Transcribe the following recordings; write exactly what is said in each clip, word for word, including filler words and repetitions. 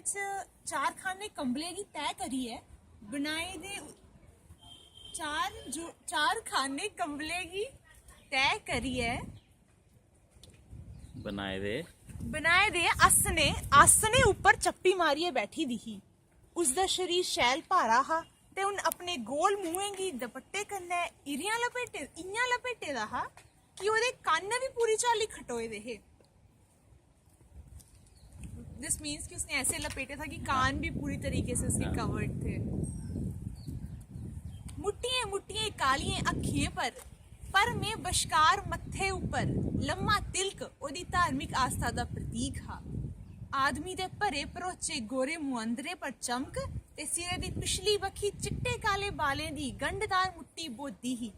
चार खाने कंबले गी तय करियै बनाए दे, चार जो चार खाने कंबले गी तय करियै बनाए दे बनाए दे आसने आसने उप्पर चप्पी मारियै बैठी दी ही। उसदा शरीर शैल भारा हा ते उन अपने गोल मुंहें गी दपट्टे कन्नै इरियां लपेटे इयां लपेटे दा हा कि ओह्दे कन्न बी पूरी चाल्ली खटोए दे हे। दिस मीन्स कि उसने ऐसे लपेटे था कि कान भी पूरी तरीके से उसके कवर्ड थे। मुट्टियें मुट्टियें कालियें अक्खियें पर पर में बश्कार मत्थे उप्पर लम्मा तिलक ओह्दी धार्मिक आस्था दा प्रतीक हा। आदमी दे भरे भरोचे गोरे मुअंदरे पर चमक ते सिरे दी पिछली बक्खी चिट्टे काले बालें दी गंढदार मुट्टी बोदी ही।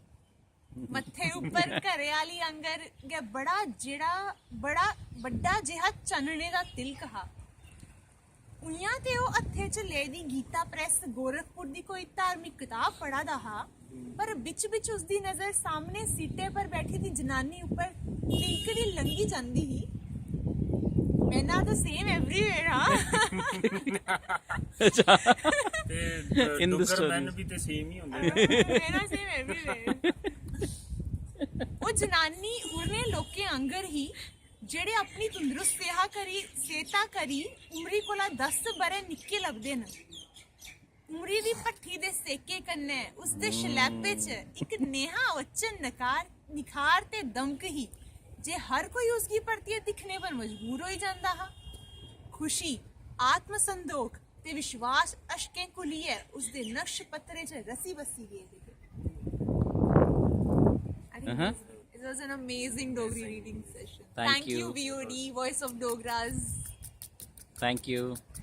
मत्थे उप्पर घरे आह्ली आंगर गै बड़ा जेह्ड़ा बड़ा बड्डा जेहा चनने दा तिलक हा। उ'यां ते ओह् हत्थे च लेदी गीता प्रैस गोरखपुर दी कोई धार्मिक कताब पढ़ा दा हा, पर बिच बिच उसदी नजर सामने सीटे पर बैठी दी जनानी उप्पर तिलकदी लंघी जंदी ही। Men are the same everywhere, हाँ। ते In the Duggar story. Man भी ते सेम ही होंदे Men are same everywhere. ओह् जनानी उ'नें लोकें आंगर ही जेह्ड़े अपनी तंदरुस्त सेहा करी सेह्ता करी उमरी कोला दस ब'रे निक्के लभदे न। उमरी दी भट्ठी दे सेके कन्नै उसदे शलैपे च इक नेहा ओचन नकार निखार ते दमक ही जे हर कोई उसगी परतियै दिक्खने पर मजबूर होई जंदा हा। खुशी, आत्म संदोख ते विश्वास अश्कें घुलियै उसदे नक्श पत्तरें च रसी बस्सी गेदे हे। I think Uh-huh. It was an amazing Dogri reading session. Thank Thank you, you. V O D, Voice of Dogras. Thank you.